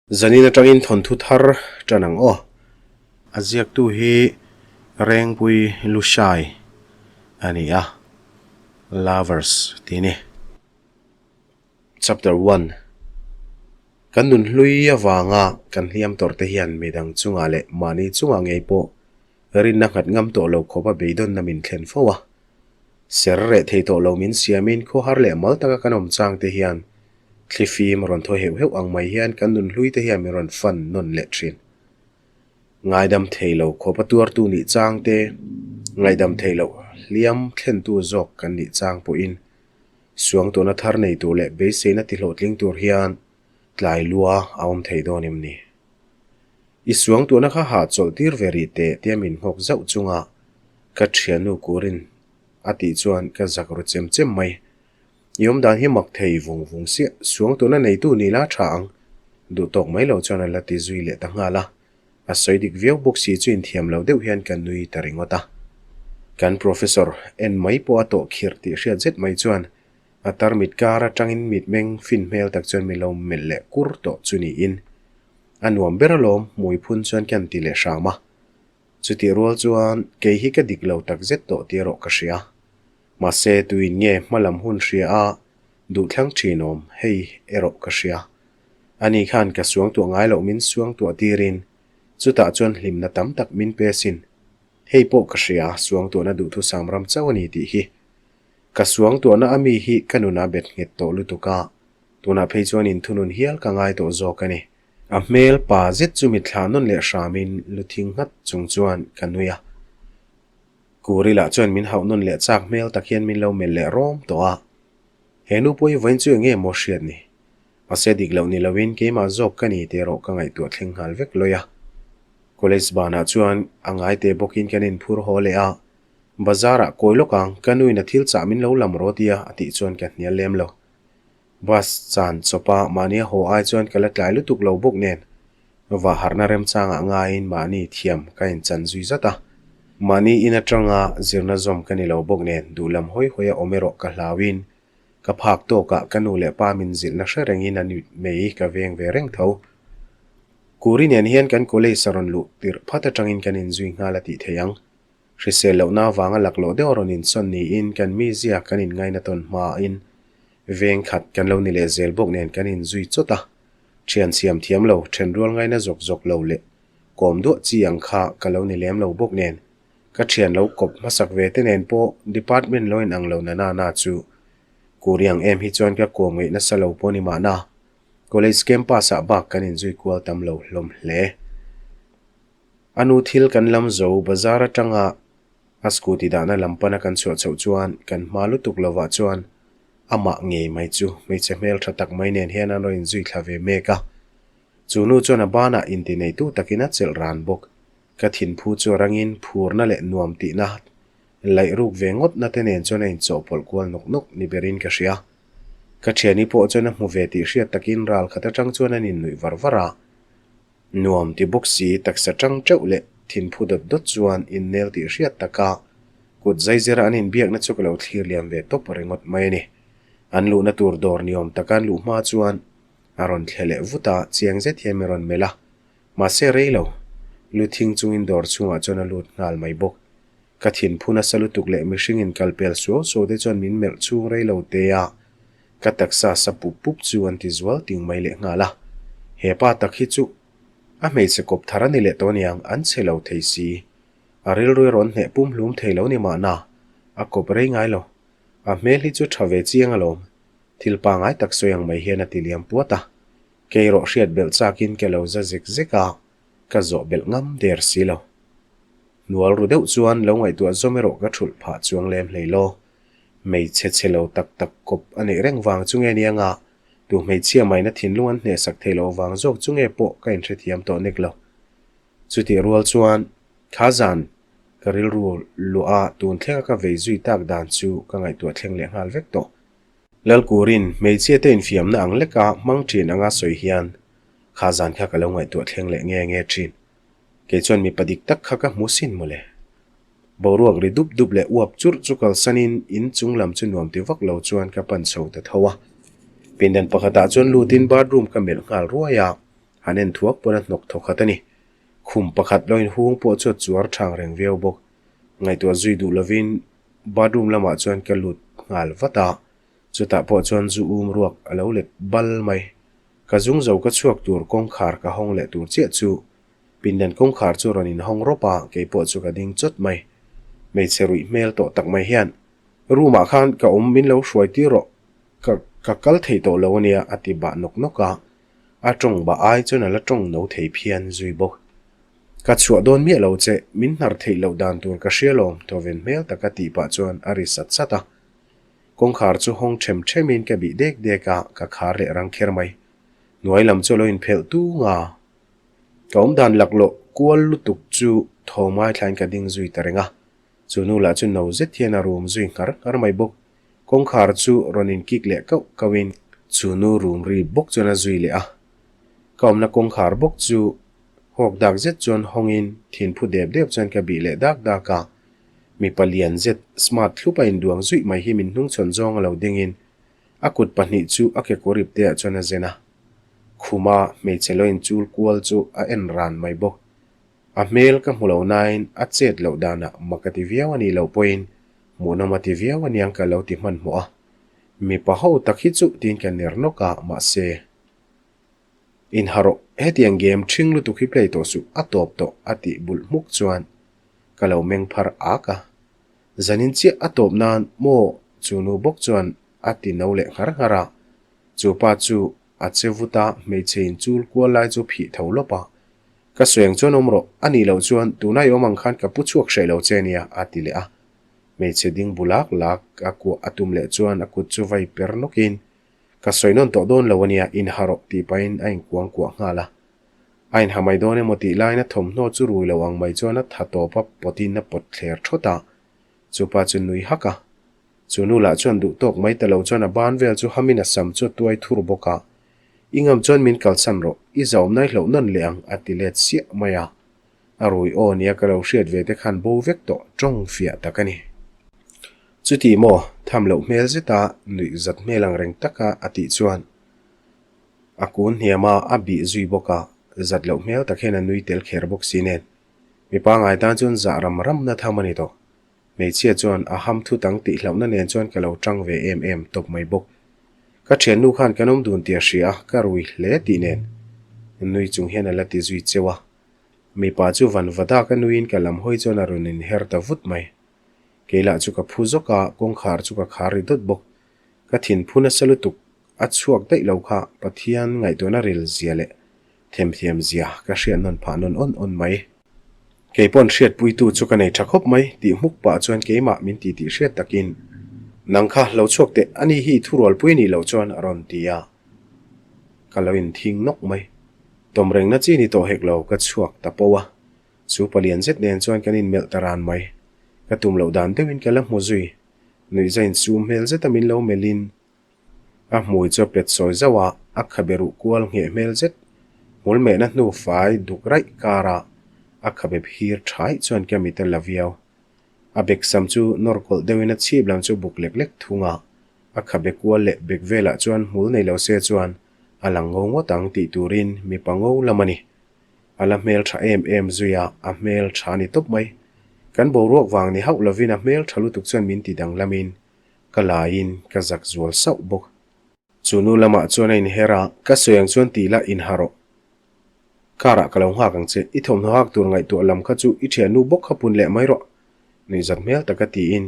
Zanin atangin thawnthu thar tan ang aw. A ziaktu hi Rengpui Lushai a ni a, Lovers tih a ni. Chapter One, Kan nun hlui avanga kan hliam tawrh te hian midang chungah leh mahni chungah ngei pawh rinna nghat ngam tawh lo khawpa beidawnna min thlen fo a. Ser reh thei tawh lo min siamin khawhar leh mal taka kan awm chang te hian Thlifim rawn thaw heuh heuh ang mai hian kan nun hlui te hian min rawn fan nawn leh thin. Ngaidam thei lo khawpa tuartu nih chang te, ngaihdam thei loh hliam thlentu zawk kan nih chang pawhin suangtuahna thar nei tur leh beiseina tihlawhtling tur hian tlai lua a awm thei dawn em ni? I suangtuahna kha hahchawlh tir ve rih teh tia min nghawk zauh chunga ka thiannu Kurin a tih chuan ka zak ru chem chem mai. I awm dan hi mak thei vung vung siah, suangtuahna neitu ni la tha ang. Duh tawk mai lo chuan a la ti zui leh ta nghal a. A sawi dik viau bawk si chu inthiam lo deuh hian ka nui ta ringawt a. Kan professor en mai pawh a tawh khirh tih hriat zet mai chuan a tarmit kar atangin mitmeng fin hmel tak chuan min lo melh leh kur tawh chu niin a nuam ber alawm hmui phun chuan ka han ti leh hram a. Chutih rual chuan kei hi ka dik lo tak zet tawh tih erawh ka hria. Mahse, tuin nge hmalam hun hria a, duhthlang thin awm, hei erawh ka hria. Ani khan ka suangtuah ngai loh min suangtuah tirin, chutah chuan hlimna tam tak min pe sin. Hei pawh ka hria, suangtuahna duhthusam ram chauh a ni tih hi. Ka suangtuahna a mi hi ka nuna bet nghet tawh lutuk a, tunah phei chuan inthunun hial ka ngai tawh zawk a ni. A hmel pa zet chu mitthla nawn leh hramin lu thing nghat chung chuan ka nui a. Kuri lah chuan min hauh nawn leh chak hmel tak hian min lo melh leh rawm tawh a. He nu pawh hi vawiin chu enge maw hriat ni? Mahse dik loh ni loin keimah zawk ka ni tih erawh ka ngaihtuah thleng nghal vek lawi a. College banah chuan a ngai teh bawkin kan inphur haw leh a, Bazar ah kawi lawk ang, ka nuin a thil chah min lo lam rawh tia a tih chuan ka hnial lem lo. Bus chan chawpa mahni a haw ai chuan ka la tlai lutuk lo bawk nen va harhna remchangah ngaiin mahni thiam ka inchan zui zat a. Mahni in atanga zirna zawm ka ni lo bawk nen duhlam hawi hawi a awm erawh ka hlauin ka phak tawkah ka nu leh pa min zilhna hre rengin an it mai ka veng ve reng tho. Kuri nen hian kan college a rawn luh tirh phat atangin kan inzui nghal a tih theih ang. Hrisel lohna avanga laklawh deuh a rawn insawn niin kan mizia kan inngaina tawn hmain veng khat kan lo ni leh zel bawk nen kan inzui chawt a. Thian siam thiam lo, then rual ngaina zawk zawk lo leh kawm duah chi ang kha ka lo ni lem lo bawk nen ka thian lo kawp hmasak ve te nen pawh department lo inang lo na na na chu Kuriang em hi chuan ka kawm ngeih nasa lo pawh ni mahna college campus ah bak kan inzui kual tam lo hlawm hle. A nu thil kan lam zo bazar atanga a scooty dahna lam pana kan chhuah chhoh chuan kan hma lutuk lovah chuan amah ngei mai chu hmeichhe hmel tha tak mai nen hian an rawn inzui thla ve mek a. Chu nu chuan a banah inti neitu takin a chelh ran bawk. Ka thinphu chu a rangin phurna leh nuam tihna laih ruk ve ngawtna te nen chuan a inchawhpawlh kual nawk nawk ni berin ka hria. Ka thiani pawh chuan a hmu ve tih hriat takin ral khat atang chuan an innuih var var a. Nuam ti bawk si taksa tang teuh leh thinphu dawt dawt chuan innel tih hriat taka kut zaizira an inbiakna chu ka lo thlir liam ve tawp ringawt mai a ni. An luhna tur dawr ni awm taka an luh hma chuan a rawn thle leh vut a, chiang zet hian min rawn melh a. Mahse rei lo, lu thing chungin dawr chhungah chuan a lut nghal mai bawk. Ka thinphu nasa lutuk leh mihring inkalpel suau suau te chuan min melh chhung rei lo te a, Ka taksa sa pup pup chu an ti zual ting mai leh nghal a. He pa tak hi chu a hmeichhe kawp thar a ni leh tawh aniang, an che lo thei si. A rilru erawh an hneh pum hlum thei lo ni mahna, a kawp rei ngai lo. A hmel hi chu tha ve chiang alawm. Thil pangai tak sawi ang mai hian a ti liam puat a. Kei erawh hriat belh chakin ke lo za zek zek a, ka zawh belh ngam der si lo. Hnual ru deuh chuan lo ngaihtuah zawm erawh ka thulh phah chuang lem hlei law. Hmeichhe chhe lo tak tak kawp a neih reng vang chu nge nia nga, tu hmeichhia maina thinlung an hnehsak thei loh vang zawk chu nge pawh ka inhrethiam tawh nek lo. Chutih rual chuan kha zan ka rilru luah a tun thlenga ka vei zui tak dan chu ka ngaihtuah thleng leh nghal vek tawh. Lalkurin hmeichhia te infiamna ang leka hmang thin anga sawi hian kha zan kha ka lo ngaihtuah thleng leh nge nge thin. Kei chuan mipa dik tak kha ka hmu sin mawle. Boruak ri dup dup leh uap churh chu kalsanin in chung lam chu nuam ti vak lo chuan ka pan chho ta tho a. Pindan pakhatah chuan lutin bathroom ka melh nghal ruai a. Han en thuak pawn a hnawk thawkhat a ni. Khum pakhat lo inhung pawh chu a chuar thang reng viau bawk. Ngaihtuah zui duh lovin bathroom lamah chuan ka lut nghal vat a, chutah pawh chuan zu um ruak a lo let bal mai. Ka zung zo ka chhuak tur kawngkhar ka hawng leh tur chiah chu pindan kawngkhar chu rawn inhawng rawp a, kei pawh chu ka ding chawt mai. Hmeichhe ruih hmel tawh tak mai hian room ah khan ka awm min lo hruai tir rawh, ka ka kal thei tawh lo ania a ti bah nawk nawk a. A tawng bah ai chuan a la tawng no thei phian zui bawk. Ka chhuah dawn miah lo che, min hnar theih loh dan tur ka hria lawm thawven hmel taka tih pah chuan a ri sat sat a. Kawngkhar chu hawng them themin ka bih dek dek a, ka khar leh rang kher mai. Hnuai lam chu a lo inphelh tung a. Ka awmdan laklawh kual lutuk chu thawm ngaithlain ka ding zui ta reng a. Chu nu lah chu no zet hian a rum zui nghar nghar mai bawk. Kawngkhar chu rawn inkik leh kauh kauhin chu nu rum ri bawk chuan a zui leh a. Ka awmna kawngkhar bawk chu hawk dak zet chuan hawngin thinphu dep dep chuan ka bih leh dak dak a. Mipa lian zet smart thlup a induang zuih mai hi min hnungchhawn zawng a lo dingin a kut pahnih chu a kekawr ip te ah chuan a zen a. Khuma hmeichhe lo inchul kual chu a en ran mai bawk. A hmel ka hmu lo nain a chet loh danah mak a ti viau a nih loh pawhin hmuhnawm a ti viau aniang ka lo ti hmanhmawh a. Mipa ho tak hi chu tiin ka ner nawk a, mahse inha rawh, hetiang game ṭhing lutuk hi play tawh suh, a tawp tawh a tih bulh hmuk chuan ka lo meng phar ak a. Zanin chiah a tawp nan maw chu nu bawk chuan a ti no leh nghar nghar a, chu pa chu a che vut a, hmeichhe inchul kual lai chu phih tho lawp a. Ka sawi ang chuan awm rawh, a nih loh chuan tuna i awm ang khan ka pu chhuak hreh lo che nia, a ti leh a. Hmeichhe ding bu lak lak a kuah a tum leh chuan a kut chu vai per nawkin, Ka sawi nawn tawh dawn lo ania, inha rawh tih pahin a inkuang kuah nghal a. A inha mai dawn emaw tih laiin a thawmhnaw chu rui lo ang mai chuan a tha tawp a pawtin a pawt thler thawt a. Chupa chu nui hak a. Chu nu lah chuan duh tawk mai ta lo chuan a ban vel chu hamin a sam chu a tuai thur bawk a. I ngam chuan min kalsan rawh, i zauhna i hlauh nawn leh ang a ti let siah mai a. A rui aw nia ka lo hriat ve te khan bo vek tawh tawng fiah tak a ni. Chuti maw, tham loh hmel zeta nuih zat hmel ang reng taka a tih chuan a kun hniam a, a bih zui bawk a, zat loh hmel tak hian a nui tel kher bawk si nen. Mipa ngai tan chuan zah ram ramna tham a ni tawh. Hmeichhia chuan a ham thut ang tih hlauhna nen chuan ka lo tang ve em em tawp mai bawk. Ka thiannu khan kan awm dun tih a hria a, ka rui hle tih nen nui chung hian a la ti zui cheu a. Mipa chu van va dak a nuiin ka lam hawi chuan a rawn inher ta vut mai. Kei lah chu ka phu zawk a, kawngkhar chu ka khar ri dawt bawk. Ka thinphu nasa lutuk a chhuak daih lo kha Pathian ngaihtuahna ril zia leh Themthiam zia ka hriat nawn phah nawn awn awn mai. Kei pawn hriatpuitu chu ka nei tha khawp mai tih hmuk pah chuan keimah min ti tih hriat takin, Nang kha lo chhuak teh, ani hi thurualpui nih loh chuan a rawn ti a. Ka lo inthing nawk mai. Tawm rengna chi ni tawh hek lo ka chhuak ta po a. Chu palian zet nen chuan kan inmelh ta ran mai. Ka tum loh dan deuhin ka la hmu zui. Nuihza insum hmel zeta min lo melhin A hmui chu a pet sawi zauh a, a khabe ruh kual ngheh hmel zet. Hmul mehna hnu fai duk raih karah a khabe phir thaih chuan ka mit a la viau. A bek sam chu nawr kawlh deuhin a chhip lam chu buk lek lek thung a, a khabe kual leh bek velah chuan hmul nei lo se chuan a lang ngo ngawt ang tih turin mipa ngo lam a ni. A la hmel tha em em zui a, a hmel tha ni tawp mai. Kan boruak vang ni hauh lovin a hmel tha lutuk chuan min ti danglamin Ka laiin ka zak zual sauh bawk. Chu nu lamah chuan a inher a, ka sawi ang chuan tih la inha rawh. Car ah ka lo nghak ang che, i thawmhnaw hak tur ngaihtuah lam kha chu i thiannu bawk kha pun leh mai rawh. Nuihzat hmel taka tiin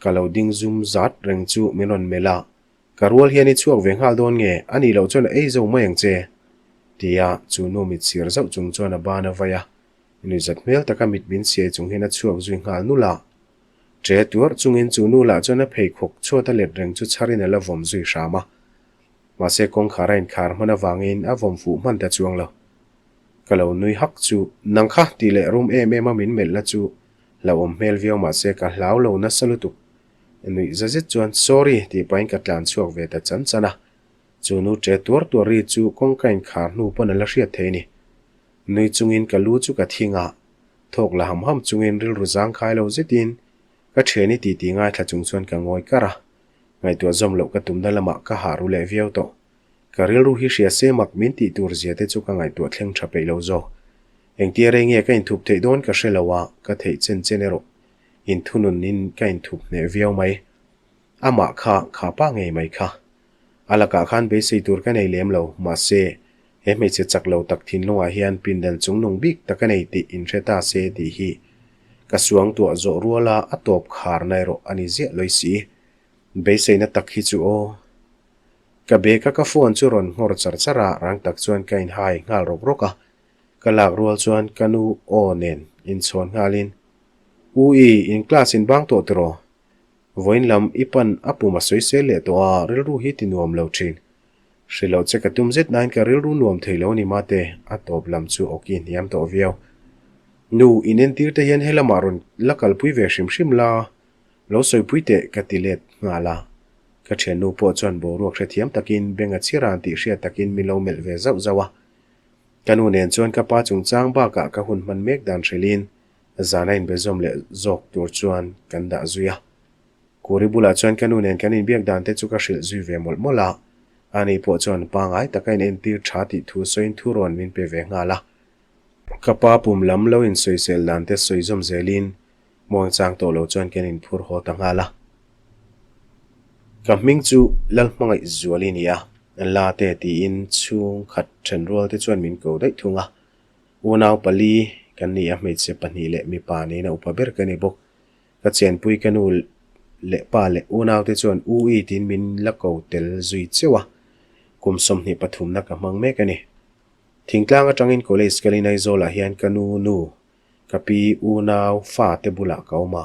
ka lo ding zum zat reng chu min rawn melh a, ka rual hian i chhuak ve nghal dawn nge, a nih loh chuan a ei zo mai ang che. Tia chu nu mit sir zauh chung chuan a ban a vai a, nuihzat hmel taka mit min siai chung hian a chhuak zui nghal nulh a. Che tuarh chungin chu nu lah chuan a pheikhawk chhuat a let reng chu chharin a la vawm zui hram a. Mahse kawngkhar a inkhar hman avangin a vawm fuh hman ta chuang lo. Ka lo nui hak chu nang kha tih leh rum em em a min melh na chu hlauhawm hmel viau mahse ka hlau lo nasa lutuk. Nuih za zet chuan sorry tih pahin ka tlan chhuak ve ta chan chan a. Chu nu che tuar tuar ri chu kawngka inkhar hnu pawn a la hriat thei a ni. Nui chungin ka lu chu ka thing a. Thawk la ham ham chungin rilru zangkhai lo zetin ka thian i titi ngaithla chung chuan ka ngawi kar a, ngaihtuah zawm loh ka tumna lamah ka hah ru leh viau tawh. Ka rilru hi hria se mak min tih tur zia te chu ka ngaihtuah thleng tha peih lo zawk. Engtia rei nge ka inthup theih dawn ka hre lo a, ka theih chen chen erawh inthunun in ka inthup hneh viau mai. Amah kha, kha pa ngei mai kha. A lakah khan beisei tur ka nei lem lo, mahse, he hmeichhe chak lo tak thinlungah hian pindan chungnung bik tak a nei tih inhre ta se tih hi ka suangtuah zawh ruala a tawp kharna erawh a ni ziah lawi si. Beiseina tak hi chu aw. Ka bag a ka phone chu rawn nghawr char char a, rang tak chuan ka inhai nghal rawk rawk a. Ka lak rual chuan ka nu aw nen inchhawn nghalin, U i, in class in bang tawh tiraw? Vawiin lam i pan a pum a sawi sel leh tawh a, rilru hi ti nuam lo thin. Hre loh che ka tum zet nain ka rilru nuam thei lo ni mate, a tawp lam chu awki hniam tawh viau. Nu, in entir te hian helamah rawn la kalpui ve hrim hrim la, lo sawipui teh ka ti let nghal a. Ka thiannu pawh chuan boruak hrethiam takin beng a chhiran tih hriat takin min lo melh ve zauh zauh a. Ka nu nen chuan ka pa chungchang bakah ka hun hman mek dan hrilhin zan a inbezawm leh zawk tur chuan kan dah zui a. Kuri bulah chuan ka nu nen kan inbiak dan te chu ka hrilh zui ve mawlh mawlh a, ani pawh chuan pangai taka inentir tha tih thu sawiin thurawn min pe ve nghal a. Ka pa pum lam lo insawisel dan te sawi zawm zelin muangchang tawh lo chuan kan inphur haw ta nghal a. Ka hming chu Lalhmangaih Zuali ni a, Late tiin chhungkhat thenrual te chuan min ko daih thung a. Unau pali kan ni a, hmeichhe pahnih leh mipa niin a upa ber ka ni bawk. Ka chenpui ka nu leh pa leh unau te chuan U i tiin min la ko tel zui cheuh a, kum 23 na ka hmang mek a ni. Thingtlang atangin college kalin Aizawlah hian ka nu nu, ka pi unau fa te bulah ka awm a.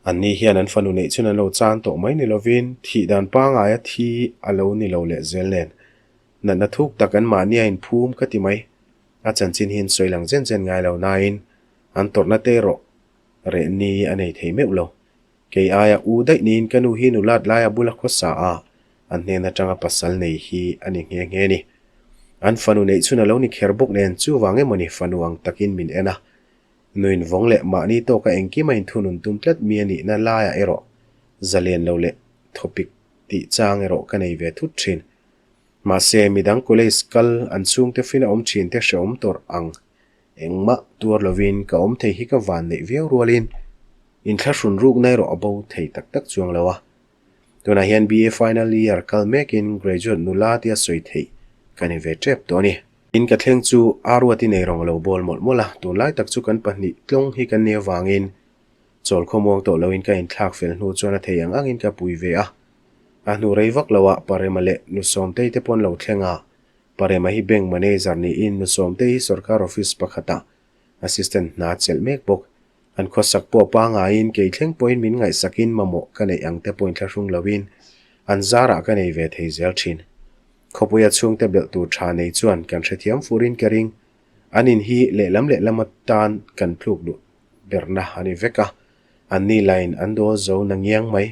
Anni hian an fanu neih chhun an lo chan tawh mai ni lovin thih dan pangaia thi a lo ni lo leh zel nen. Natna thuk tak an mahnia inphum ka ti mai. A chanchin hi an sawi lang zen zen ngai lo nain an tawrhna te erawh reh ni a nei thei meuh lo. Kei aia u daih niin ka nu hi nulat laia bula khawsa a, an hnen atanga pasal nei hi a ni nghe nghe ni. An fanu neih chhun a lo ni kher bawk nen chuvang emawni fanu ang takin min en a. Nuin vawng leh mahni tawka engkim a inthunun tum tlat mi a nihna laiah erawh zalen lo leh thawpik tih chang erawh ka nei ve thut thin. Mahse, midang college kal an chhungte fin a awm thin te hreawm tawrh ang engmah tuar lovin ka awm thei hi ka van neih viau rualin inthlahrun rukna erawh a bo thei tak tak chuang lo a. Tunah hian BA final year kal mekin graduate nula tia sawi theih ka ni ve tep tawh a ni. In ka thleng chu Aruati nei rawng a lo bawl mawlh mawlh a, tunlai tak chu kan pahnih tlawng hi kan nih avangin chawl khawmuang tawh loin ka inthlak fel hnu chuan a thei ang angin ka pui ve a. A hnu rei vak loah Parema leh Nu Sawmtei te pawn lo thleng a, Parema hi bank manager niin Nu Sawmtei hi sorkar office pakhatah assistant hna chelh mek bawk. An khawsak pawh pangaiin kei thleng pawhin min ngaihsakin mamawh ka neih ang te pawhin thlahrung loin an zarah ka nei ve thei zel thin. Khawpuia chhungte belh tur tha nei chuan kan hrethiam furin ka ring. An in hi lehlam lehlam atan kan tluk luh berna a ni vek a, anni lain an dawl zo na ngiang mai.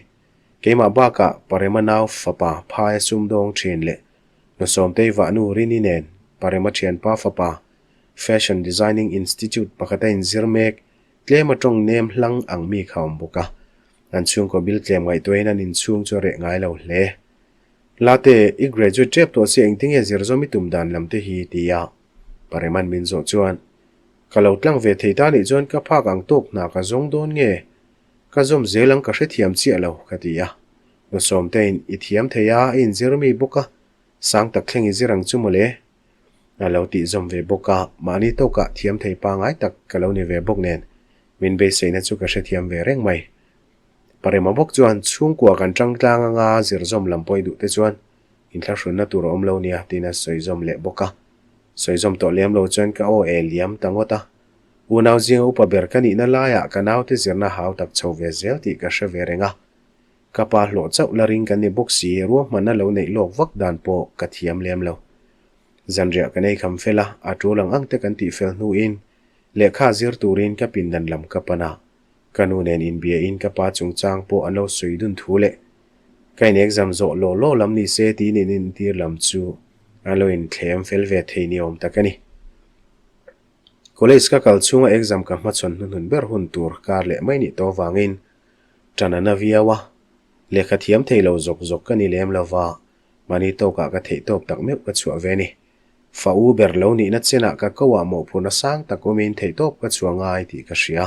Keimah bakah Parema nau fapa phaia sumdawng thin leh Nusawmtei vahnu Rini nen Parema thianpa fapa Fashion Designing Institute pakhata inzir mek tlem a tawng nem hlang ang mi kha awm bawk a. An chhungkaw bil tlem ngaihtuahin an inchhung chu a reh ngai lo hle. Late, i graduate tep tawh si engtinge zir zawm i tum dan lam te hi ti a Pareman min zawh chuan ka lo tlang ve thei ta nih chuan ka phak ang tawk hna ka zawng dawn nge? Ka zawm zel ang ka hrethiam chiah lo ka ti a. Nusawmtein i thiam thei a, i inzir mi bawk a, sang tak thleng i zir ang chu mawle. A lo tih zawm ve bawk a, mahni tawkah thiam thei pangai tak ka lo ni ve bawk nen min beiseina chu ka hrethiam ve reng mai. Parema bawk chuan chhungkua kan tang tlang anga zir zawm lam pawh i duh te chuan inthlahrunna tur a awm lo nia tiin a sawi zawm leh bawk a. Sawi zawm tawh lem lo chuan ka aw e liam ta ngawt a. Unau zinga upa ber ka nihna laiah ka naute zirna hau tak chho ve zel tih ka hre ve reng a. Ka pa hlawh chauh la ring kan ni bawk si, ruahmanna lo neih lawk vak dan pawh ka thiam lem lo. Zanriah kan ei kham fel a, a tul ang ang te kan tih fel hnuin lehkha zir turin ka pindan lam ka pan a. Ka nu nen inbiain ka pa chungchang pawh an lo sawi dun thu leh ka in exam zawh law law lam ni se tiin in intir lam chu an lo inthlem fel ve thei ni awm tak a ni. College ka kal chhunga exam ka hmachhawn hnuhnun ber hun tur kar leh mai nih tawh avangin ṭan a na viau a, lehkha thiam thei lo zawk zawk ka ni lem lo va. Mahni tawkah ka theihtawp tak meuh ka chhuah ve a ni. Fa u ber lo nihna chenah ka koah mawhphurhna sang tak awmin theihtawp ka chhuah ngai tih ka hria.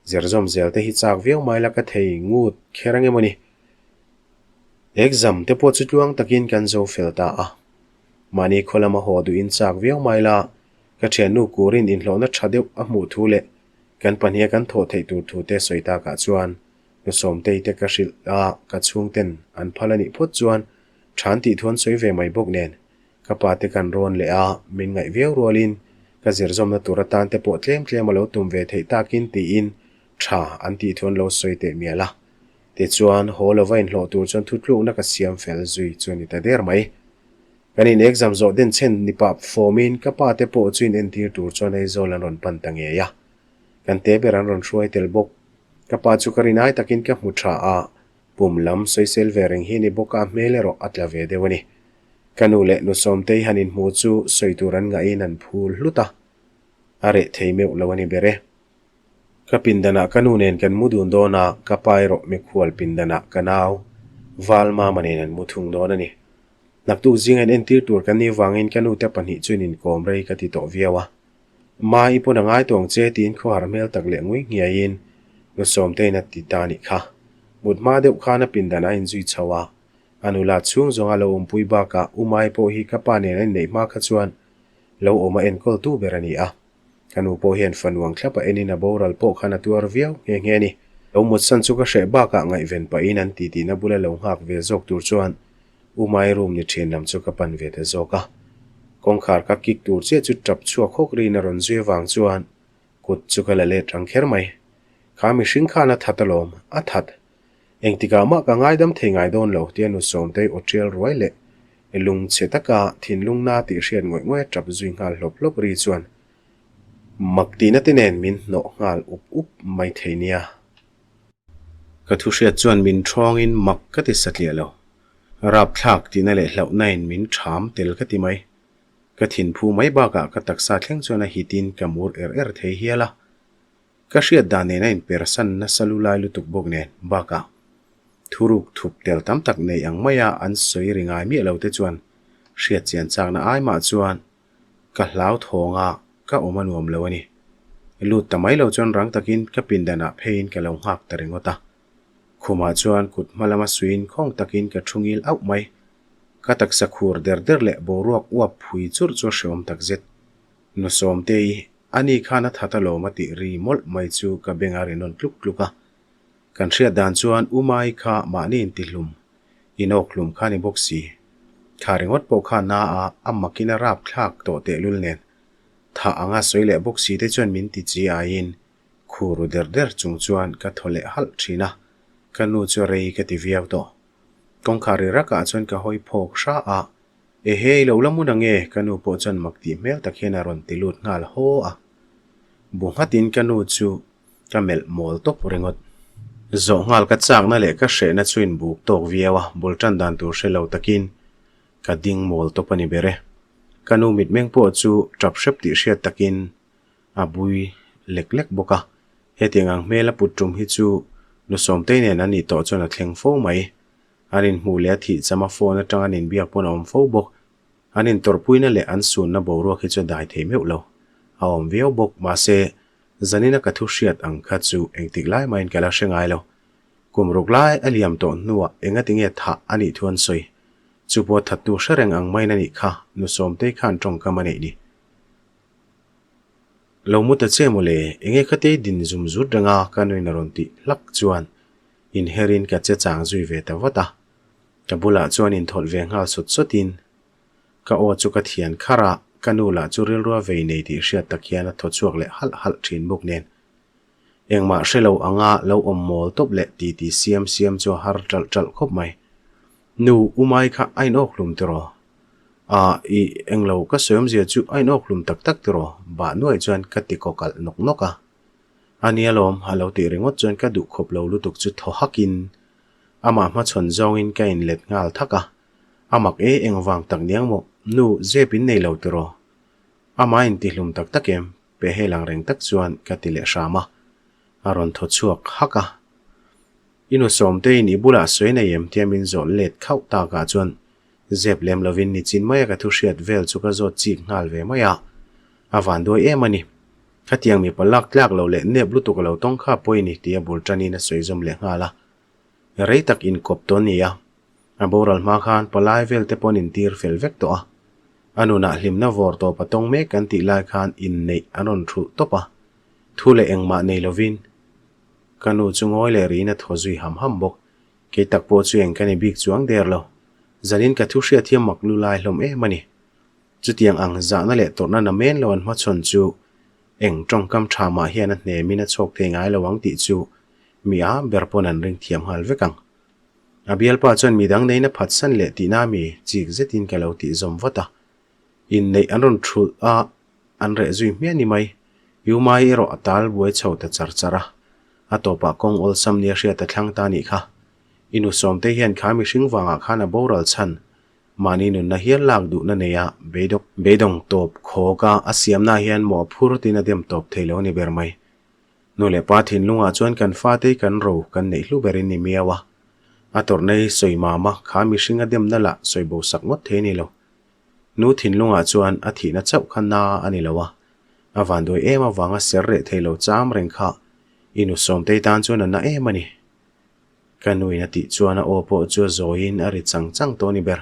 Zerzawm zel te hi chak viau mai la ka thei ngut kher ang emaw ni. Exam te pawh chu tluang takin kan zo fel ta a. Mahni khaw lama haw duhin chak viau mai la, ka thiannu kurin inhlawhna tha deuh a hmuh thu leh kan pahniha kan thawh theih tur thu te sawi takah chuan Nusawmtei te ka hrilh a, ka chhungten an phal a nih phawt chuan than tih thu an sawi ve mai bawk nen ka pa te kan rawn leh a, min ngaih viau rualin ka zirzawmna tur atan te pawh tlem tlem a lo tum ve theih takin tiin tha an tih thu an lo sawi teh mial a. Tichuan, haw lova inhlawh tur chuan thutlukna ka siam fel zui chu a ni ta der mai. Kan in exam zawh den chhen ni pah fawmin ka pa te pawh chu in entir tur chuan Aizawl an rawn pan ta ngei a. Kan te ber an rawn hruai tel bawk. Ka pa chu ka rinai takin ka hmu tha a, pum lam sawisel ve reng hi ni bawk a hmel erawh a tla ve deuh a ni. Ka nu leh nu Sawmtei han inhmu chu sawi tur an ngahin an phul hlut a, a reh thei meuh lo a ni ber e. Ka pindanah ka nu nen kan mu dun dawn a, ka pa erawh mikhual pindanah ka nau Val Mama nen an mu thung dawn a ni. Naktuk zinga in entir tur kan nih vangin ka nute pahnih chuan inkawm rei ka ti tawh viau a. Ma i pawn a ngai tawng che tiin khawhar hmel tak leh ngui nghiaiin nu Sawmtein a ti ta nih kha. Mut hma deuh khan a pindanah a inzui chho a, a nula chhung zawnga lo awmpui bakah U Mai pawh hi ka pa nen a inneih hma kha chuan lo awm a enkawltu ber a ni a. Ka nu pawh hian fa nuang thlap a enin a boral pawh khan a tuar viau nghe nghe a ni. Lo mutsan chu ka hreh bakah ngaihven pahin an titihna bula lo nghak ve zawk tur chuan U Mai room ni ṭhin lam chu ka pan ve ta zawk a. Kawngkhar ka kik tur chiah chu ṭap chhuak hawk riin a rawn zui avang chuan kut chu ka la let rang kher mai. Kha mihring khan a that alawm, a that. Engtikah mah ka ngaidam thei ngai dawn lo tia nu Sawmtei aw ṭial ruai leh lungchhe taka thinlung na tih hriat ngawih ngawih a ṭap zui nghal hlawp hlawp ri chuan mak tihna te nen min hnawh nghal up up mai thei nia. Ka thu hriat chuan min ṭhawngin mak ka ti satliah lo. Rapthlak tihna leh hlauhna in min ṭham tel ka ti mai. Ka thinphu mai bakah ka taksa thleng chuan a hitin ka mur er er thei hial a. Ka hriat dan nen a inpersan nasa lu lai lutuk bawk nen bakah thuruk thup tel tam tak nei ang maia an sawi ri ngai miah lo te chuan hriat chian chakna ai mah chuan ka hlau thawng a, ka awm a nuam lo a ni. Lut ta mai lo chuan rang takin ka pindanah pheiin ka lo nghak ta ringawt a. Khumah chuan kut hma lama suiin khawng takin ka thu ngil auh mai. Ka taksa khur der der leh boruak uap phui churh chu a hreawm takzet. Nu Sawmtei, ani khan a that alawm a tih ri mawlh mai chu ka beng a ri nawn tluk tluk a. Kan hriat dan chuan U Mai kha mahni intihlum, inawkhlum kha ni bawk si. Thla ringawt pawh kha na a, a makin a rap thlak tawh tehlul nen. Thah anga sawi leh bawk si te chuan min ti chi aiin khu ru der der chung chuan ka thaw leh halh thin a, ka nu chu rei ka ti viau tawh. Kawngkhar ri rakah chuan ka hawi phawk hra a, Ehe, i lo la hmun ang e, ka nu pawh chuan mak tih hmel tak hian a rawn ti lut nghal haw a. Bu nghatin ka nu chu ka melh mawl tawp ringawt. Zawh nghal ka chakna leh ka hrehna chu inbuk tawk viau a, bul tan dan tur hre lo takin ka ding mawl tawp a ni ber e. Ka nu mitmeng pawh chu tap hrep tih hriat takin a bui lek lek bawk a. Hetiang ang hmel a put tum hi chu nu Sawmtei nen an nih tawh chuan a thleng fo mai. An inhmuh leh a thih cham a phone atang an inbiak pawn a awm fo bawk. An intawrhpuina leh an sunna boruak hi chu a dai thei meuh lo. A awm viau bawk, mahse, zanina ka thu hriat ang kha chu engtik lai mahin ka la hre ngai lo. Kum ruk lai a liam tawh hnuah engati nge thah a nih thu an sawi. Chu pawh thattu hre reng ang main a nih kha, nu Sawmtei khan tawngkam a neih ni. Lo mu ta che mawle, enge khatei din zum zut renga ka nuin a rawn tih hlak chuan Inherin ka che chang zui ve ta vat a, ka bulah chuan inthawlh ve nghal sawt sawtin ka aw chu ka thian kharh a, ka nu lah chu rilrua vei nei tih hriat tak hian a thaw chhuak leh halh halh thin bawk nen. Engmah hre lo anga lo awm mawl tawp leh titi siam siam chu a har ṭalh ṭalh khawp mai. Nu, U Mai kha a inawk hlum tiraw? Ah, i englo ka sawi awmzia chu a inawk hlum tak tak tiraw? Bah nuai chuan ka ti kawkalh nawk nawk a. A nia lawm, a lo tih ringawt chuan ka duh khawp lo lutuk chu thaw hakin amah hmachhawn zawngin ka inlet nghal thak a. A mak e, engvang tak niang maw? Nu, zep in nei lo tiraw? Amah intihlum tak tak em? Pe hel ang reng tak chuan ka ti leh hram a. A rawn thaw chhuak hak a. I nu Sawmteiin i bulah sawi nei em tia min zawh let khauh takah chuan. Zep lem lovin nichin maia ka thu hriat vel chu ka zawt chik nghal ve mai a, a van duai em a ni. Khatiang mipa lak tlak lo leh nep lutuk a lo tawng kha pawi ni tia bul tanin a sawi zawm leh nghal a. Rei tak inkawp tawh ni a, a boral hma khan palai vel te pawn intir fel vek tawh a. A nunah hlimna vawr tawp a tawng mek kan tih lai khan inneih an rawn thulh tawp a, thu leh engmah nei lovin ka nu chu ngawi leh riin a thaw zui ham ham bawk. Kei tak pawh chu eng ka ni bik chuang der lo. Zanin ka thu hriat hi a mak lu lai hlawm em a ni. Chutiang ang zahna leh tawrhna na men lo an hmachhawn chu eng tawngkam tha mah hian a hnemin a chhawk thei ngai lo ang tih chu mi a ber pawn an ring thiam nghal vek ang. A bialpa chuan midang neiin a phatsan leh tihna mi chik zetin ka lo tih zawm vat a. Inneih an rawn thulh a, an reh zui hmiah ni mai. Yumai erawh a tal buai chho ta char char a. A tawpah kawng awlsam nia hriat a thlang ta nih kha. I nu Sawmtei hian kha mihring vangah khan a boral chhan. Mahni nunna hial lak duhna nei a, beidawng beidawng tawp khawk a, a siamna hian mawh a phur tin a dem tawp thei lo a ni ber mai. Nu leh pa thinlungah chuan kan fatei kan ro kan neih hlu berin ni miau a. A tawrhna hi sawi mam a, kha mihring a demna lah sawi bo sak ngawt thei a ni lo. Nu thinlungah chuan a thihna chauh kha na a ni lo a, a vanduai em avanga ser reh thei lo cham reng kha i nu Sawmtei tan chuan a na em a ni. Ka nuin a tih chuan a aw pawh chu a zawiin a ri chang chang tawh a ni ber.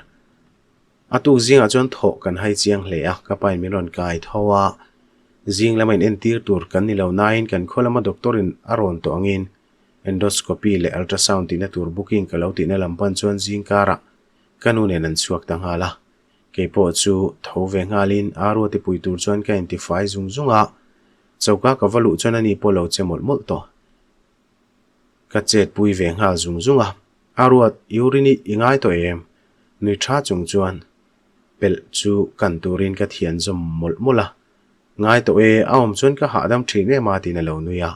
A tuk zingah chuan thawh kan hai chiang hle a, ka pain min rawn kai tho a, zing lama inentir tur kan ni lo nain kan khaw lama doctor in a rawn tawh angin endoscopy leh ultrasound tihna tur booking ka lo tihna lam pan chuan zing karah Ka nu nen an chhuak ta nghal a, kei pawh chu tho ve nghalin Aruati pui tur chuan ka intifai zung zung a, choka ka va luh chuan ani pawh lo che mawlh mawlh tawh. Ka chet pui ve nghal zung zung a, Aruat, urine i ngai tawh em? Nui tha chung chuan pelh chu kan turin ka thian zawm mawlh mawlh a, Ngai tawh e, a awm chuan ka hahdam thin em a tiin a lo nui a,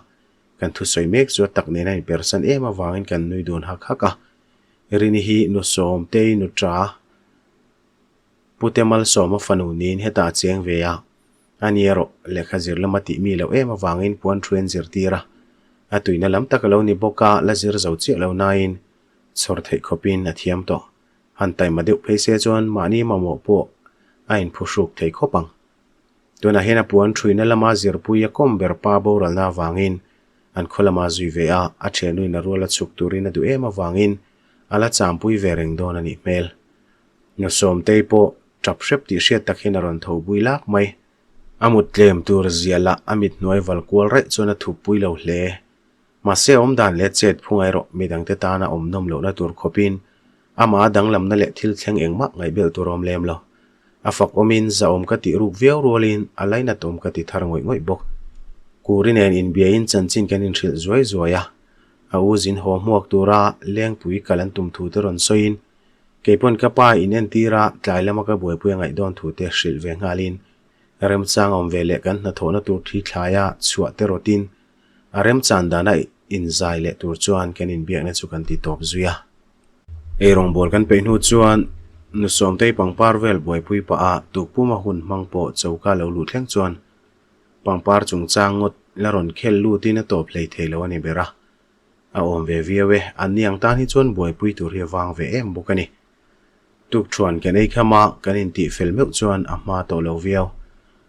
kan thusawi mek chu a tak nen a inpersan em avangin kan nui dun hak hak a. Rini hi nu Sawmtei nu Ṭa Pute Malsawma fanu niin hetah a cheng ve a, ani erawh lehkha zir lama tih mi loh em avangin puan thu en zirtir a, a tuina lam tak a lo ni bawk a, la zir zo chiah lo nain chhawr theih khawpin a thiam tawh. Han taima deuh phei se chuan mahni mamawh pawh a inphuhruk thei khawp ang. Tunah hian a puan thuina lama zirpui a kawm ber pa boralna avangin an khaw lama zui ve a, a thiannuin a ruala chhuk turin a duh em avangin a la champui ve reng dawn a nih hmel. Nu Sawmtei pawh tap hrep tih hriat tak hian a rawn tho bui lak mai. A mut tlem tur zia lah a mit hnuai val kual raih chuan a thup pui lo hle. Mahse awm dan leh chet phunga erawh midangte tana awm nawm lohna tur khawpin amah a danglamna leh thil thleng engmah ngaihbelh tur a awm lem lo. A fak awmin zahawm ka tih ruk viau rualin a lainat awm ka ti thar ngawih ngawih bawk. Kuri nen inbiain chanchin kan inhrilh zuai zuai a, a u zin haw hmuak tura lengpui kal an tum thu te rawn sawiin keipawn ka pa inentir a tlai lama ka buaipui a ngaih dawn thu te hrilh ve nghalin remchang awm ve leh kan hnathawhna tur thi thlaia chhuah te rawtin A remchan dana inzai leh tur chuan kan inbiakna chu kan ti tawp zui a. Eirawngbawl kan peih hnu chuan nu Sawmtei pangpar vel buaipui pah a tukpuma hun hmang pawh choka lo luh thleng chuan pangpar chungchang ngawt la rawn khel lutin a tawp hlei thei lo a ni ber a. A awm ve viau e, anni ang tan hi chuan buaipui tur hi a vang ve em bawk a ni. Tukṭhuan kan ei kham a, kan intih fel meuh chuan a hma tawh lo viau.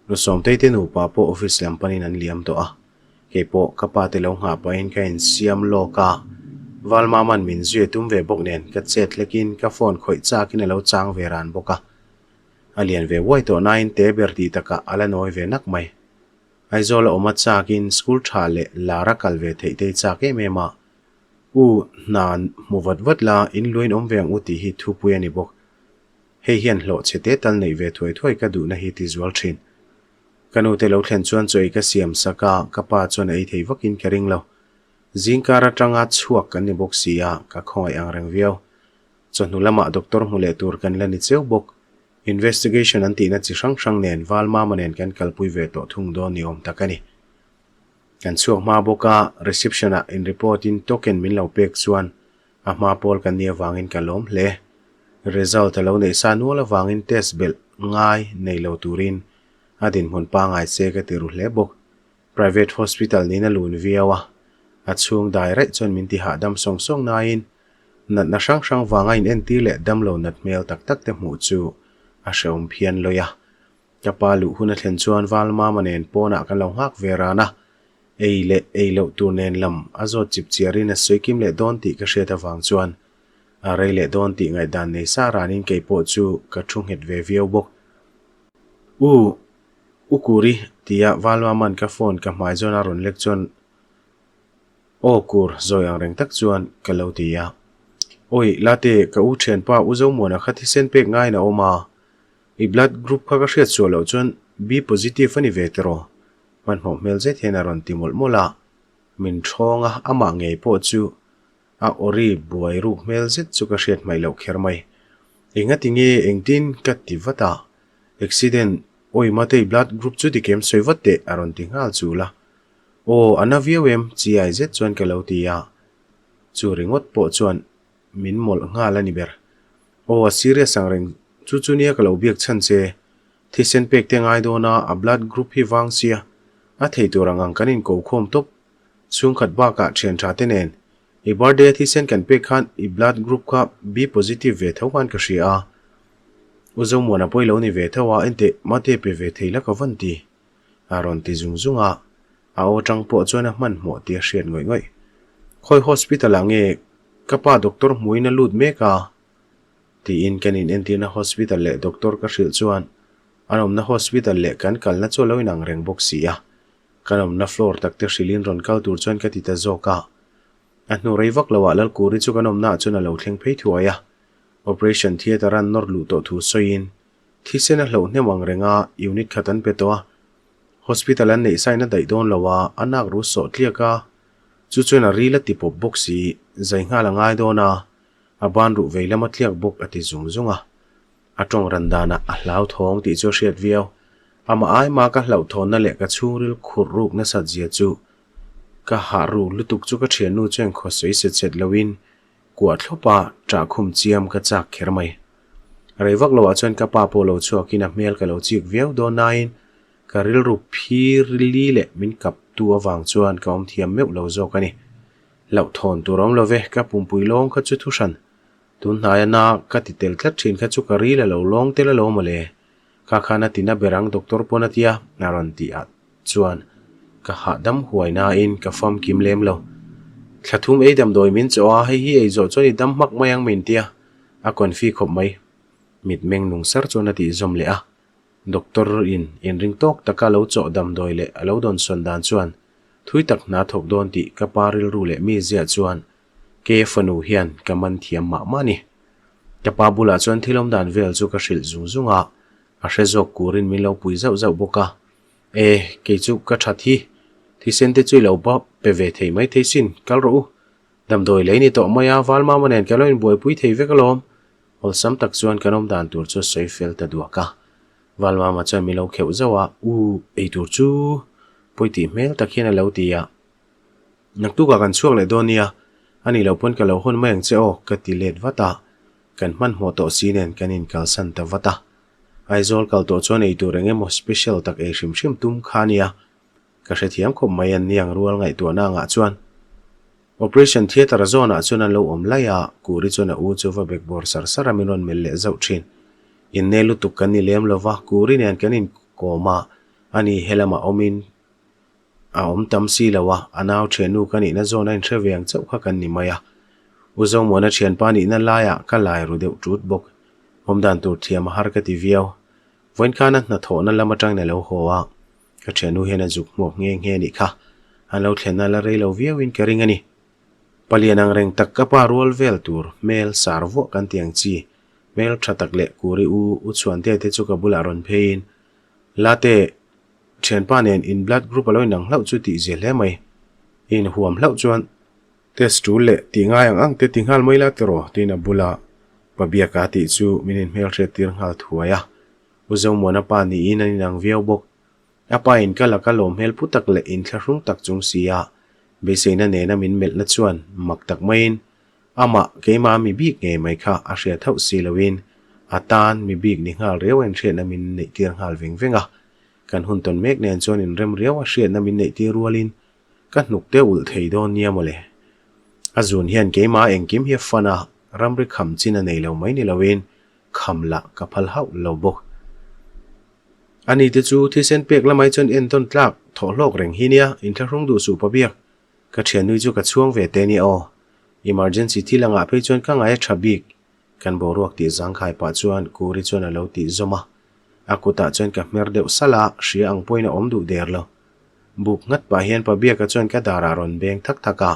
Nu Sawmtei te nupa pawh office lam panin an liam tawh a. Kei pawh ka pa te lo nghah pahin ka insiam lawk a. Valmama'n min zui a tum ve bawk nen ka chet hlekin ka phone khawih chakin a lo chang ve ran bawk a. A lian ve uai tawh nain te ber tih takah a la nawi ve nak mai. Aizawl a awm a chakin school tha leh lar a kal ve theih te hi chak em em a. U, hna hmu vat vat la, in luain awm ve ang u tih hi thupui a ni bawk. Hei hian hlawh chhe te tal neih ve thuai thuai ka duhna hi ti zual thin. Ka nute lo thlen chuan chaw ei ka siam sak a, ka pa chuan a ei thei vakin ka ring lo. Zingkar atanga chhuak kan ni bawk si a, ka khawngaih ang reng viau. Chawhnu lamah doctor hmu leh tur kan la ni cheu bawk. Investigation an tihna chi hrang hrang nen Valmama nen kan kalpui ve tawh thung dawn ni awm tak a ni. Kan chhuak hma bawk a, reception ah in report in token min lo pek chuan a hma pawl kan nih avangin ka lawm hle. Result a lo neih sa nual avangin test belh ngai nei lo turin a dinhmun pangai che ka ti ru hle bawk. Private hospital niin a lun viau a, a chhung dai raih chuan min ti hahdam sawng sawng nain. Natna hrang hrang vanga in entir leh damlo nat hmel tak tak te hmuh chu a hrehawm phian lawi a. Ka pa luh hun a thlen chuan Valmama nen pawnah kan lo nghak ve ran a, ei leh ei loh tur nen lam a zawt chip chiarin a sawi kim leh dawn tih ka hriat avang chuan a rei leh dawn tih ngaihdan nei sa ranin kei pawh chu ka thu nghet ve viau bawk. U, U Kuri tia Valmama'n ka phone ka hmai zawn a rawn lek chuan Aw kur zawi ang reng tak chuan ka lo ti a. Awi, Late, ka u thianpa U Zomuana kha thisen pek ngaiin a awm a, I blood group kha ka hriat suah loh chuan B positive a ni ve tiraw? Hmanhmawh hmel zet hian a rawn ti mawlh mawlh a, min ṭhawng a, amah ngei pawh chu a awri buai ruk hmel zet chu ka hriat hmaih loh kher mai. Engati nge engtin ka ti vat a, accident awi matei blood group chu tikem sawi vat teh a rawn ti nghal chul a. Aw a na viau em chiai zet chuan ka lo ti a, chu ringawt pawh chuan min mawlh nghal a ni ber. Aw a serious ang reng chu chu nia ka lo biak chhan che. Thisen pek te ngai dawn a, a blood group hi vang sia. A thei tur ang ang kan in ko khawm tawp. Chhungkhat bakah thian tha te nen i birthday a thisen kan pek khan i blood group kha B positive ve tho khan ka hria a. U Zomuana pawh i lo ni ve tho a, enteh mate pe ve thei la ka van ti. A rawn ti zung zung a, a aw tang pawh chuan a hmanhmawh tih a hriat ngawih ngawih. Khawi hospital ah nge ka pa doctor hmuin a lut mek a? Tiin kan in entirna hospital leh doctor ka hrilh chuan an awmna hospital leh kan kalna chu a lo inang reng bawk si a, kan awmna floor tak te hrilhin rawn kal tur chuan ka ti ta zawk a. A hnu rei vak loah Lalkuri chu kan awmnaah chuan a lo thleng phei thuai a, operation theatre an nawr luh tawh thu sawiin Thisen a hloh hnem ang reng a, unit khat an pe tawh a, hospital an neih sain a daih dawn lo a, a nak ru sawh tliak a, chu chuan a ril a ti pawp bawk si, zai nghal a ngai dawn a, a ban ruh vei lam a tliak bawk a ti zung zung a. A tawng ran danah a hlauthawng tih chu a hriat viau. Amah ai mah ka hlauhthawnna leh ka chhungril khurh ruk nasat zia chu ka hah ruk lutuk chu ka thiannu chuan khawsawi set set loin Kuah thlawp a, ṭah khum chiam ka chak kher mai. Rei vak loah chuan ka pa pawh lo chhuakin a hmel ka lo chik viau dawn nain ka rilru phir li leh min kap tu avang chuan ka awm thiam meuh lo zawk a ni. Hlauhthawn tur awm lo ve, ka pumpui lawng kha chu thuhran. Tun hnaia na ka ti tel tlat ṭhin kha chu ka ril a lo lawng tel alawm mawle. Kha khan a ti na ber ang doctor pawn a tia a rawn tih ah chuan ka hahdam huai nain ka famkim lem lo. Thla thum ei damdawi min chawh a, hei hi ei zawh chuan i dam hmak mai ang min tia a confi khawp mai. Mitmeng nung sar chuan a tih zawm leh a, doctor in inring tawk taka lo chawh damdawi leh a lo dawnsawn dan chuan thui tak hna thawk dawn tih ka pa rilru leh mi ziah chuan Ke fanu hian ka man thiam mah mah a ni. Ka pa bulah chuan thil awm dan vel chu ka hrilh zung zung a, a hre zawk kurin min lo pui zauh zauh bawk a. E, kei chu ka that hi, thisen te chu i lo ba pe ve thei mai thei sin, kal rawh u. Damdawi lei ni tawh mai a, Valmama nen ka lo inbuaipui thei vek alawm. Awlsam tak chuan kan awm dan tur chu a sawi fel ta duak a. Valmama chuan min lo kheuh zauh a, U, eitur chu pawi tih hmel tak hian a lo ti a. Naktukah kan chhuak leh dawn nia, a nih loh pawn ka lo hawn mai ang che aw, ka ti let vat a, kan hmanhmawh tawh si nen kan inkalsan ta vat a. Aizawl kal tawh chuan ei tur eng emaw special tak ei hrim hrim tum kha nia, ka hrethiam khawp mai an niang rual ngaihtuahna angah chuan. Operation theatre zawnah chuan an lo awm lai a, Kuri chuan a u chu va bekbawr sar sar a min rawn melh leh zauh thin. Inne lutuk kan ni lem lova, Kuri nen kan inkawm a, ani helamah awmin A awm tam si lo a, a nau thiannu ka nihna zawn a inhre ve ang chauh kha kan ni mai a. U Zomuana thianpa nihna laiah ka lai ru deuh ṭut bawk. Awmdan tur thiam a har ka ti viau. Vawiin khana hnathawhna lam aṭangin a lo haw a, ka thiannu hian a zuk hmuak nghe nghe nih kha. An lo thlenna la rei lo viauin ka ring a ni. Palian ang reng tak ka pa rual vel tur hmel sar vuah kan ti ang chi, hmel ṭha tak leh Kuri u U Chhuantea te chu ka bulah rawn pheiin, Late, Thianpa nen in blood group a lo inang hlauh chu tih zia hle mai. I inhuam hlauh chuan test tul leh tih ngai ang ang te ti nghal mai la tiraw tiin a bula pa biaka tih chu min inhmelhriat tir nghal thuai a. U Zomuana pa niin an inang viau bawk. A pa in ka laka lawm hmel pu tak leh inthlahrung tak chung si a beiseina nena min melhna chuan mak tak maiin amah keimah mi bik ngei mai kha a hriat hauh si loin a tan mi bik ni nghal riau a inhriatna min neih tir nghal veng veng a. Kan hun tawn mek nen chuan inrem riau a hriatna min neih tir rualin ka hnuk te ulh thei dawn nia mawle. A zun hian keimah engkim hi a fan a, ramri kham chin a nei lo mai ni loin kham lah ka phal hauh lo bawk. Ani te chu thisen pek lamai chuan entawn tlak thawh hlawk reng hi nia, inthlahrung duh suh pabiak. Ka thiannui chu ka chhuang ve te nia aw. Emergency thil angah phei chuan ka ngai a tha bik. Kan boruak tih zangkhai pah chuan Kuri chuan a lo tih zawm a. A kutah chuan ka hmer deuh salh a, hria ang pawhin a awm duh der lo. Buk nghat pah hian Pabiaka chuan ka darah rawn beng thak thak a.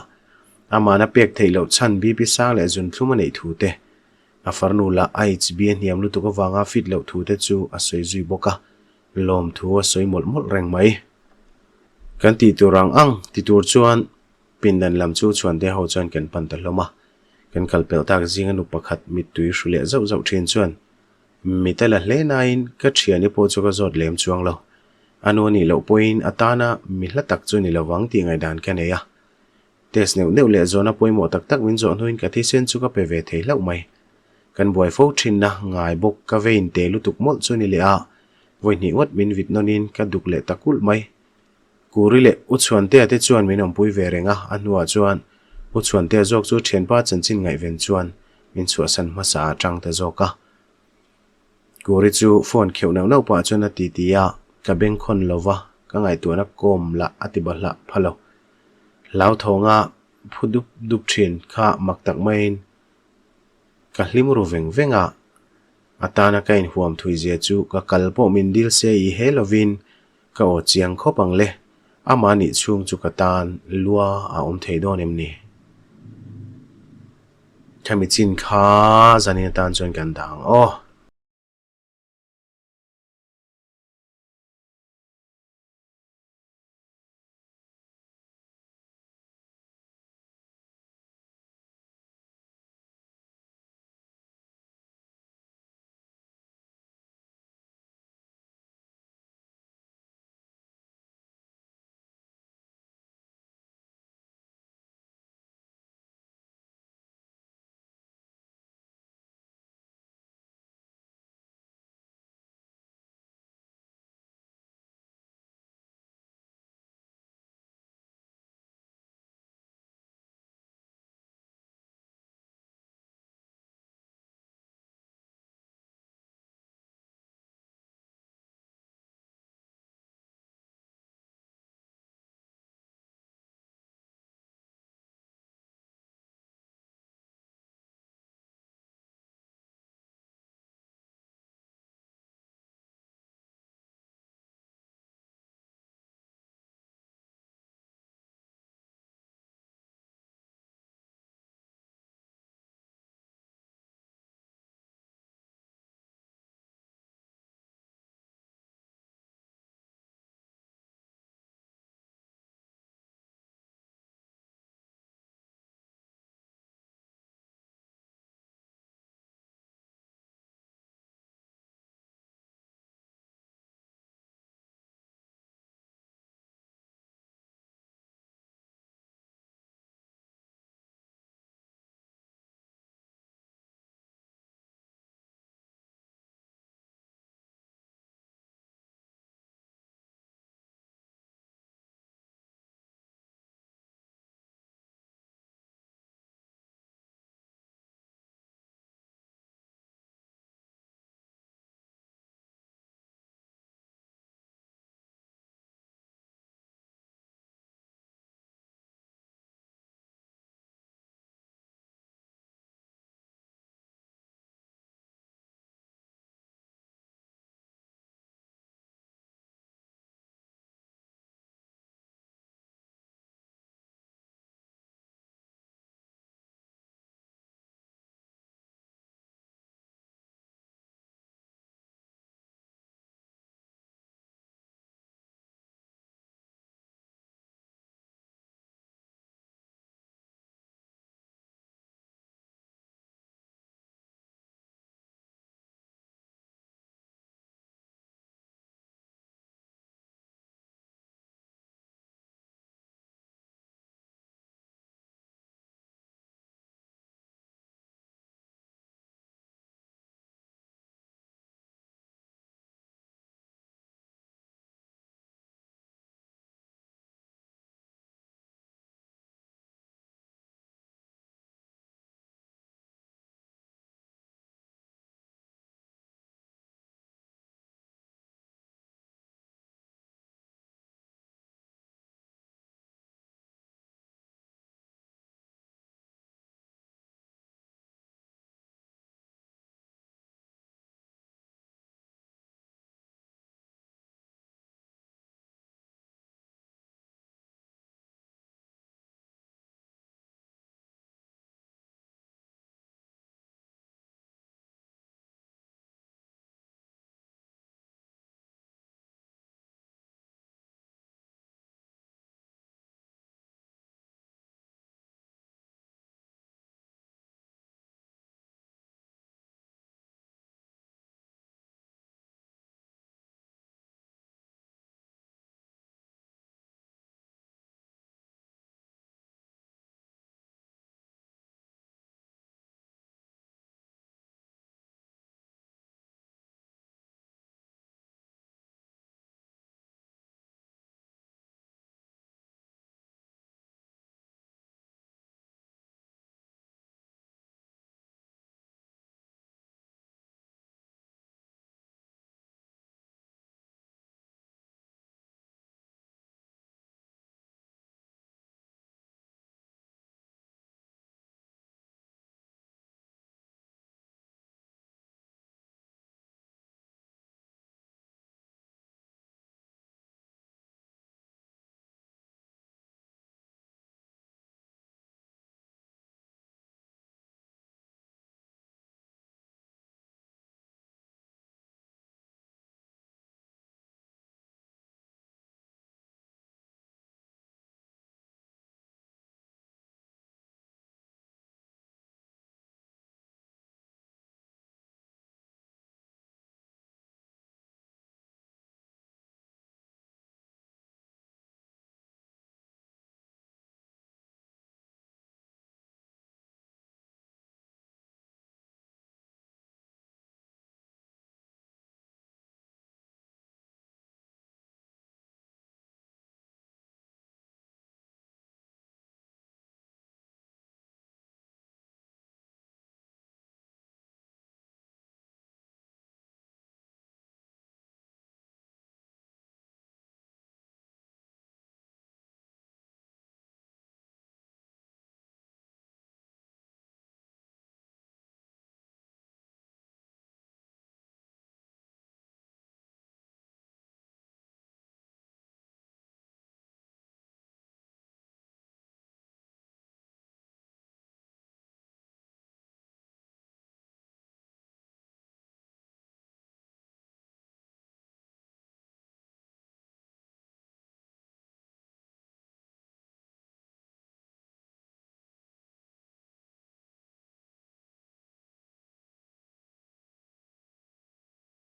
Amahna pek theih loh chhan BP sang leh zunthlum a neih thu te, a farnu lah a HB a hniam lutuk avanga fit loh thu te chu a sawi zui bawk a, lawmthu a sawi mawlh mawlh reng mai. Kan tih tur ang ang ti tur chuan pindan lam chu chhuante ho chuan kan pan ta hlawm a. Kan kal pelh tak zinga nu pakhat mittui hru leh zauh zauh thin chuan Mit a la hle nain ka thiani pawh chu ka zawt lem chuang lo. A nu a nih loh pawhin a tana mi hla tak chu ni lovang tih ngaihdan ka nei a. Test neuh neuh leh zawhna pawimawh tak tak min zawh hnuin ka thisen chu ka pe ve thei hlauh mai. Kan buai fo thinna ngai bawk ka vein te lutuk mawlh chu ni leh a, vawi hnih ngawt min vit nawnin ka duk leh ta kulh mai. Kuri leh U Chhuantea te chuan min awmpui ve reng a, a hnuah chuan U Chhuantea zawk chu thianpa chanchin ngaihven chuan min chhuahsan hmasa ah tang ta zawk a. Kuri chu phone kheuh neuh neuh pah chuan a ti ti a, ka bengkhawn lo va, ka ngaihtuahna kawm lah a ti bahlah pha lo. Hlauthawnga phu dup dup thin kha mak tak maiin ka hlim ru veng veng a, a tana ka inhuam thui zia chu ka kal pawh min dil se i he lovin Ka aw chiang khawp ang le, amah nih chhung chu ka tan lua a awm thei dawn em ni? Khami chin kha zanin atan chuan kan dah ang aw.